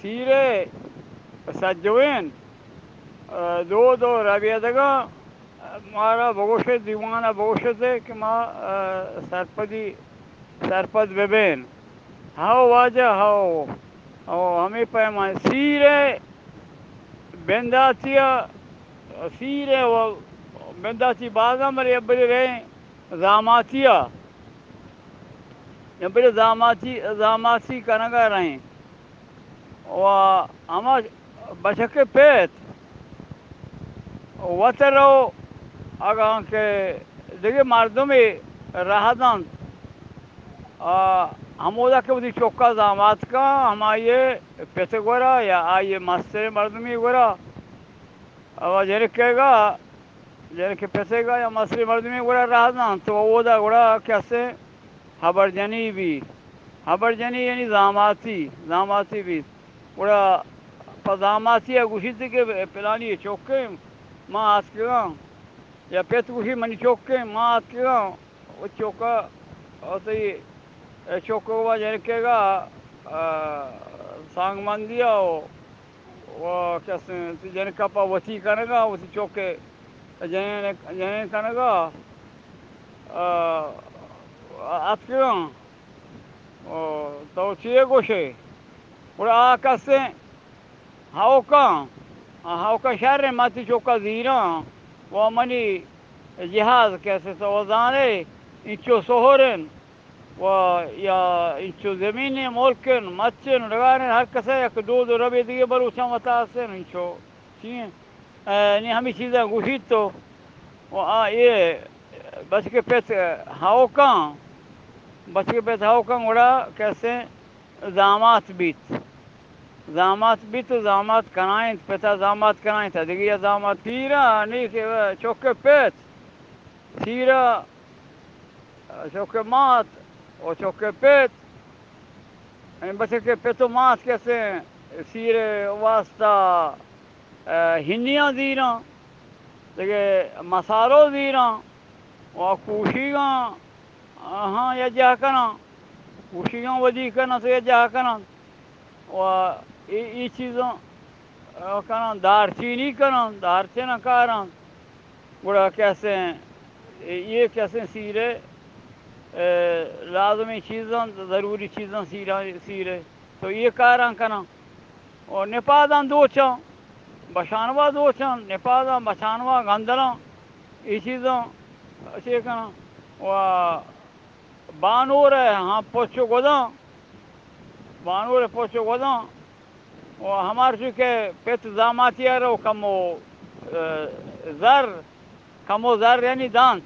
سیر ءِ سجوین، ءَ، دود ءُ ربیدگاں مارا بگوشت، دیوان ءَ بگوشت کہ ما، ءَ، سرپدی، سرپد ببین۔ ہئو واجہ، ہئو، ہئو، ہمے پیما سیر ءِ بنداتی ءَ، سیر ءِ و بنداتی بازاں، بلے، بلے رئیں زاماتی ءَ، بلے زاماتی، زاماتی کنگ ءَ رئیں۔ و ہما بچک ءِ پت وت رو، اگاں کہ دگہ مردمے راہ دنت، آ، ہمودا کہ وتی چک ءَ زامات کن، ہمائی ءِ پت ءِ گورا یا آئی ءِ مستریں مردمے گورا، و جنکے گا، جنک ءِ پت ءِ گا یا مستریں مردمے گورا راہ دنت، تو اودا گڑا کسے ہبر جنی بی۔ ہبر جنی یعنی زاماتی، زاماتی بیت۔ گڑا پہ زاماتی ءَ گوشیت کہ پلانی چکیں، ما آتکگاں، یا پت گوشی منی چکیں، ما آتکگاں، و چک ءَ، تئی چک ءَ و جنکے گا، آ، سانگمندی ءَ و، و کسیں تئی جنک ءَ پہ وتی کنگ ءَ، وتی چک ءِ جنین، جنین کنگ ءَ، آ، اتکگاں۔ او تو چے گوشے؟ گڑا آ کسیں ہئوکاں، آ ہئوکاں شریں، ما تئی چک ءَ زیراں، و منی جہاز کسے تو زانے، انچو سہر انت، و یا انچو زمینیں ملک انت، مچ انت، ڈگار انت، ہر کسے یک دود و ربیدگی بلوچاں وتا است انت، انچو چی انت؟ اے، نی ہمے چیزاں گوشیت تو، و آ اے بچک ءِ پت ہئوکاں، بچک ءِ پت ہئوکاں گڑا کسیں زامات بیت۔ زامات بیت و زامات کنائینت، پت ءَ زامات کنائینت، دگہ ءَ زامات سیر ءَ، نی کہ چک ءِ پت سیر ءَ، چک ءِ مات و چک ءِ پت، یعنی بچک ءِ پت و مات کسیں سیر ءِ واسطہ، اے، ہنیاں زیراں، دگہ مسالو زیراں و کوشیگاں، آہاں یجہ کناں، کوشیگاں ودی کناں تو یجہ کناں و اے، اے چیزاں، آ، کناں، دارچینی کناں، دارچیناں کاراں۔ گڑا کسیں، اے، اے کسیں سیر ءِ، اے، لازمی چیزاں، ضروری چیزاں سیراں، سیر ءِ۔ تو اے کاراں کناں۔ و نپاداں دوچاں، بشانوا دوچاں، نپاداں، بشانوا، گندلاں، اے چیزاں چے کناں۔ و بانور ءَ ہاں پچ و گداں، بانور ءَ پچ و گداں، و ہمارچی کہ پت زاماتی ءَ رو کمو، اے، زر، کمو زر یعنی دانت۔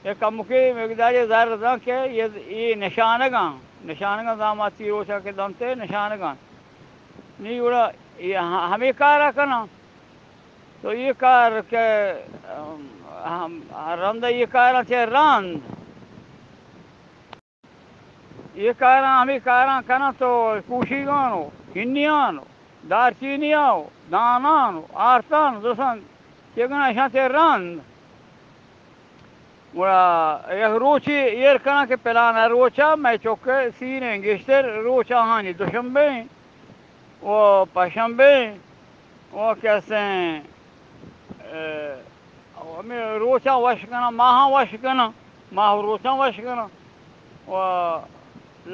یک کمکے مقدارے زر دنت کہ اے، اے نشانگاں، نشانگاں زاماتی روچا کہ دنت اے نشانگاں۔ نی گڑا اے ہ-، ہمے کارا کناں۔ تو اے کار کہ، ام، ہم، رند اے کاراں چہ رند۔ اے کاراں، ہمے کاراں کناں تو کوشیگاں و ہنیاں و دارچینیاں و داناں و آرتاں و درستاں چے کناں، اشاں چہ رند۔ گڑا یک روچے ایر کناں کہ پلان ءَ روچا مئے چک ءِ سیریں گیشتر روچ آہانی دوشنبے و پشنبے و کسیں، اے، ہمے روچاں وش کناں، ماہاں وش کناں، ماہ و روچاں وش کناں۔ و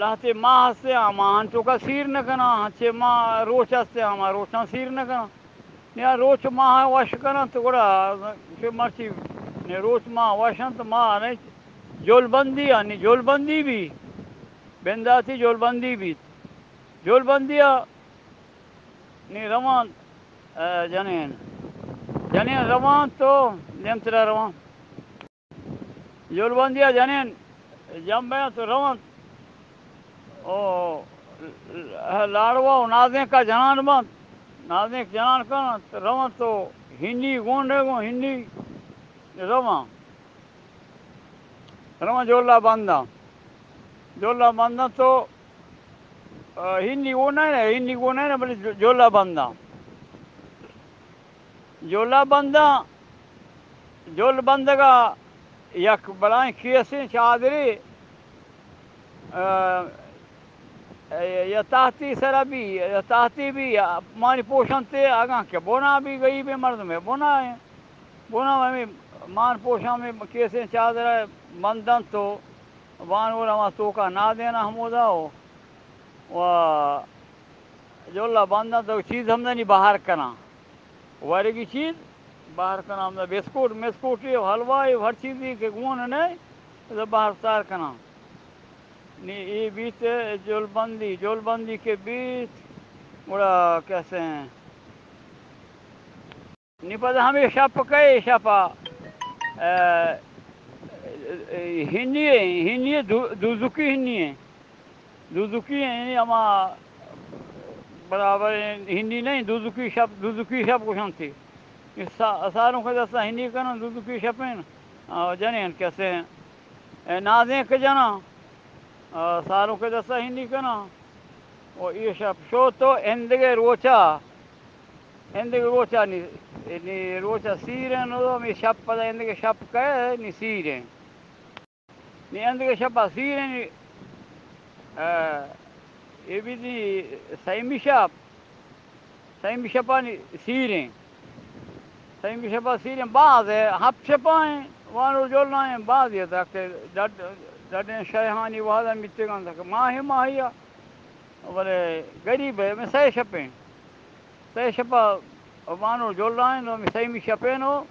لہتے ماہ ہستیں، آ ماہان توکا سیر نہ کناں، ہنچے ماہ روچ ہستیں، ہما روچاں سیر نہ کناں۔ نیا روچ ماہ وش کناں تو گڑا چہ مرچی نی روچ ماہ وش انت، ماہ نی جل بندی ءَ، نی جل بندی بی، بنداتی جل بندی بیت۔ جل بندی ءَ نی روان، اے، جنین، جنین روان تو دیمترا روان۔ جلبندی ءَ جنین جم بنت و رونت و لاڑوا و نازینکا جنان بنت، نازینک جنان کنت، رونت و ہنی گونڈے گوں ہنی روان، روان جلا بنداں، جلا بنداں تو، آ، ہنی گون نہ، ہنی گون نہ، بلے ج-، جلا بنداں۔ جلا بنداں، جل بندگا یک بلائیں کیسیں چادرے، آ، یا تحتی سرا بی، یا تحتی بی، یا مانی پوشنتے، اگاں کہ بنا بی، غریبیں مردمے بنا ایں۔ بنا ہمے مان پوشاں، ہمے کیسیں چادر ءَ بندنت و وانور ہما توکا نادیناں ہمودا و، و جلا بندنت و چیز ہمدنی بہر کناں۔ ورگی چیز بہر کناں، ہمدا بسکوٹ، مسکوٹے و حلوائے و ہر چیزے کہ گون نئے، بہر تار کناں۔ نی اے بیت جلبندی، جلبندی کہ بیت، گڑا کسیں۔ نی پدا ہمے شپ کئے شپا، اے، اے، ہنی ایں، ہنی ایں، دو-، دوزکی ہنی ایں۔ دوزکی ایں، یعنی ہما برابر ایں، ہنی نہ ایں، دوزکی شپ، دوزکی شپ گوشنتی۔ اے سا-، ساروں کہ دستا ہنی کنن، دوزکی شپ ایں، آ، جنین کسیں۔ اے نازینک جناں، آ، ساروں کہ دستا ہنی کناں۔ و اے شپ شو تو اندگہ روچا، اندگہ روچا نی، نی روچا سیر ایں، نو ہمے شپ پدا اندگہ شپ کئے نی سیر ایں۔ نی اندگہ شپا سیر ایں، نی، آ، اے بیت نی سیمی شپ۔ سیمی شپانی سیریں۔ سیمی شپا سیریں باز ایں، ہپت شپا ایں، وانور جولا ایں، باز ایں، تاکہ ڈڈ-، ڈڈیں شیہانی وہدا میتگاں تاکہ ماہے ماہیا، بلے غریب ایں، ہمے سئے شپیں۔ سئے شپا وانور جولا ایں، نو ہمے سیمی شپیں نو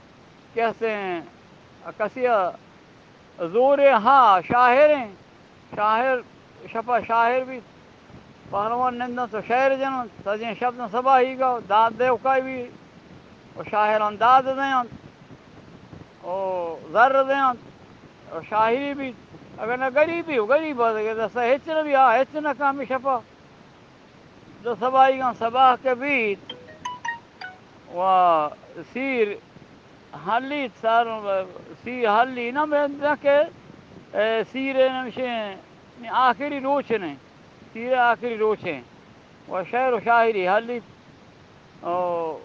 کہ ہستیں کسیا زورے ہا شاعریں، شاعر شپا شاعر بیت، پہلوان نندنت و شعر جننت، سجیں شپ داں سباہیگا داد دیوکائی بیت و شاعران داد دینت و زر دینت و شاعری بیت۔ اگر نہ غریبی و غریب دگہ دستا ہچ نہ بی، آ ہچ نہ کن ہمے شپا۔ دو سباہیگاں سباہ کہ بیت و سیر ہلیت، ساروں سیر ہلی نہ بیت، نہ کہ، اے، سیر نمشیں آخری روچ نے، سیر آخری روچیں و شعر و شاعری ہلیت و